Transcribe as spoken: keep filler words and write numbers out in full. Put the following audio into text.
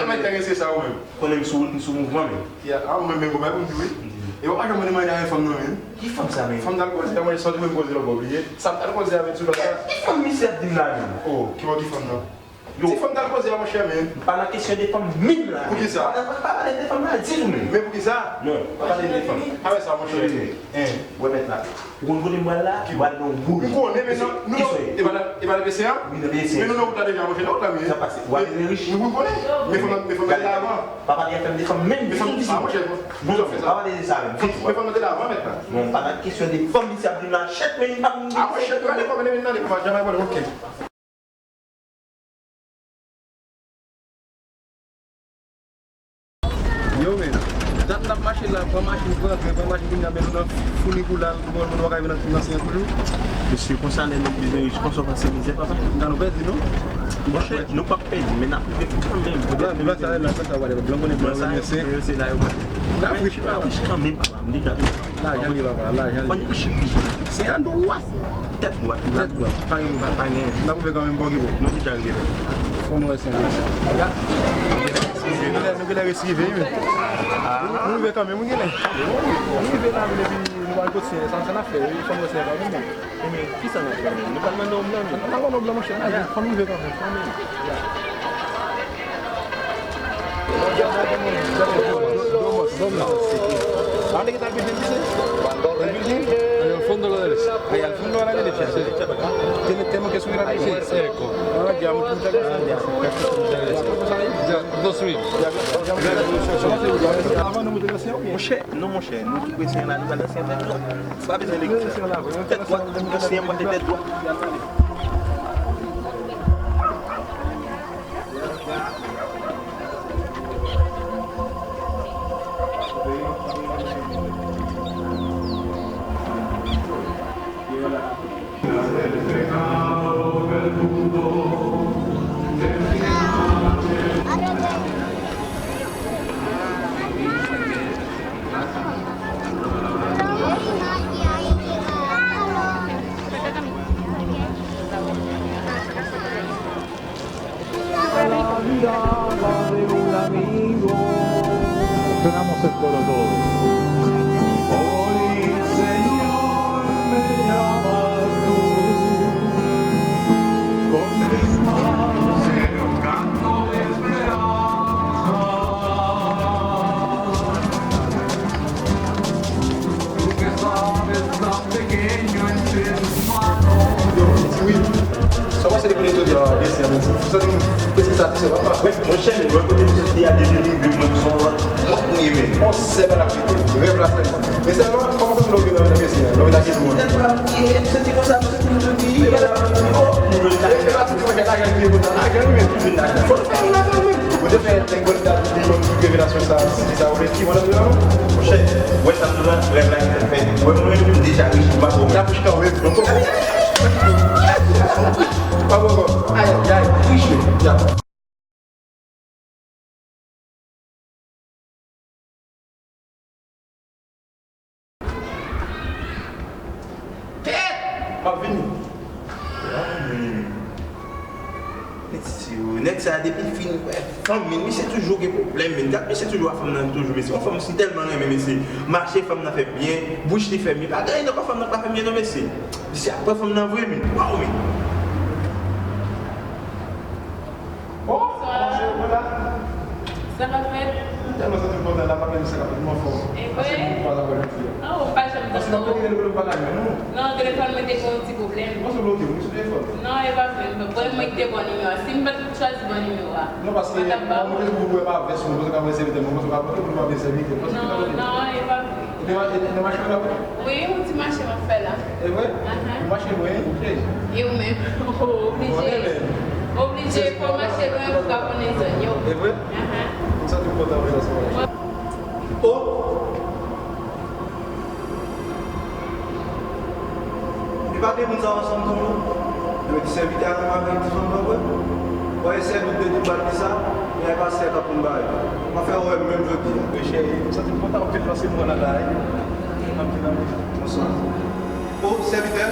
Mwen enterese sa ou menm. Konnen m sou, m sou mouvman, men. Ya, a, mwen menm konprann pou m di wi. E w pa janm mande mwen avè fanm nan, men. Ki fanm sa, men? Fanm nan koze a, mwen santi mwen koze lòt bò, bliye. Sa m t al koze avè sou lòt la. Ki fanm misye ap di m la, men? Oh, ki bò ki fanm nan? Yo. Ti fanm t al koze a, monchè, men. M pa nan kesyon de fanm menm la. Poukisa? M pa pale de fanm la ditou, men. Men poukisa? Non, pa pale de fanm. A wè sa, monchè. Hein. Wè mèt la. Ou konn kote m pral la? M pral nan wout. M konnen, men non, nou, e pa nan, e pa nan P C A? Wi, nan P C A. Men nou nan wout la deja, monchè, nan wout la, men. Sa pase. W ap vin rich. Wi, m konnen. Men fanm nan, men fanm nan te la avan. Pa pale afè m de fanm menm. Men fanm, a, monchè, bon, pa pale de sa menm. Men fanm nan te la avan, mèt la. Non, pa nan kesyon de fanm, misye ap vin la, chèt, men li pa vin. A, monchè, gade kòman li vin la, li pa janm al, ok. Yo, men, dat n ap mache la, pran machin, pran tren, pran machin, kounye a, men nou nan founi kou la, bon, nou pa ka rive nan, nan Senyè toujou. Mesye, konsa, lè nèg bezwen rich, konsa, w panse mizè, papa? Nan nou pèdi, non? Monchè, nou p ap pèdi, men n ap rive kanmenm. Blan, blan sa, blan sa, blan konnen blan, blan sa, men se, men se la yo pral. N ap rich, n ap rich kanmenm, papa, m deja di. Lajan li, papa, lajan li. Fò n kouche pije. Se andwat. Tèt dwat. Tèt dwat. Pa gen, pa, pa gen. N ap rive kanmenm, bon, ki bon. Nou deja rive la. Fò nou wè si nou genlè, nou genlè resi rive, wi. Nou, nou rive kanmenm, wi, genlè. Nou rive la, wi, epi nou pral kot Senyè. Sa, sa n ap fè, wi. Fò nou wè Senyè kanmenm, men. Men, kisa n ap fè, men? Nou pral mande yon blan, men. Nou pral mande yon blan, monchè. Fò nou rive kanmenm, kanmenm. Ahí al fondo a la derecha. Tiene, tenemos que subir a la derecha. Eco. Ah, ya, muchas gracias. Ya, dos mil. Monchè, non, monchè, nou tou prese la, nou pral nan Senyè tèt dwat. Pa bezwen legliz. Tèt dwat, Senyè mwen te tèt dwat. Tenemos el coro todo. Hoy, Señor, me llamas tú con mis manos. Wi. Sa w panse de kote jodi a, mesye, men? Ou santi m prese sa, ti sè, papa? Wi, monchè, men lè kote m soti a, depi m rive, mwen, m se yon lòt moun, men. On sèl bagay, rèv la sèlman. Men sèlman, kòman sa, lè w vin nan mesye a, lè w vin ak moun? Tèt pa m ye, m santi konsa, m santi m jodi. Monchè, wè sa m di w la, rèv la ki fèt. Wè mwen menm, m deja rich, m pa twò. N ap rich kanmenm. Pa pran kò. Ayayay, rich wi. Ya. Kèt! M ap vini. Nèg sa, depi l fin wè fanm, men misye toujou gen pwoblèm, men gad misye toujou a fanm nan toujou, mesye. Yon fanm si tèlman renmen, mesye. Mache fanm nan fè byen, bouch li fè byen. Pa gen anyen nan kò fanm nan k pa fè byen non, mesye. Misye ap pran fanm nan vre, men. Waw, men. Oh, bonjou, mwen la. Sa k ap fèt? M tèlman santi m kontan la, m ap mande sa k ap fèt, m anfòm. E vre? Paske nou kwaze aprè midi a. Oh, m pa janm tande w. Paske m ap tande telefòn m pa ka jwenn ou. Non, telefòn mwen te gen yon ti pwoblèm. Mwen sou bloke, mwen sou telefòn. Non, e pa vre. Mwen, mwen ki te ba w nimewo a. Si m pa t chwazi bon nimewo a. Non, paske mwen te di w wè pa vès mwen, paske w ka voye sèvitè mwen, paske w ka voye pou nou pa voye sèvitè. Paske non, non, e pa vre. E te ma-, e te mache la? Wi, yon ti mache m ap fè la. E vre? Ahan. Ou mache lwen, wi, cheri. E ou menm? Oblije. Oblije, fò w mache lwen pou w ka konnen zòn yo. E vre? Ahan. M santi m kontan vre nan se mwen. Oh! Li pa gen moun sa ansanm tou non. Yo di sèvitè a menm avèk ti fanm nan vre. Wè sèvitè de di bat li sa, men e pastè k ap konn bagay. M ap fè wè menm jodi a. Wi cheri, m santi m kontan anpil nan se mwen nan kay. Anpil, anpil. Bonswa. Oh, sèvitè.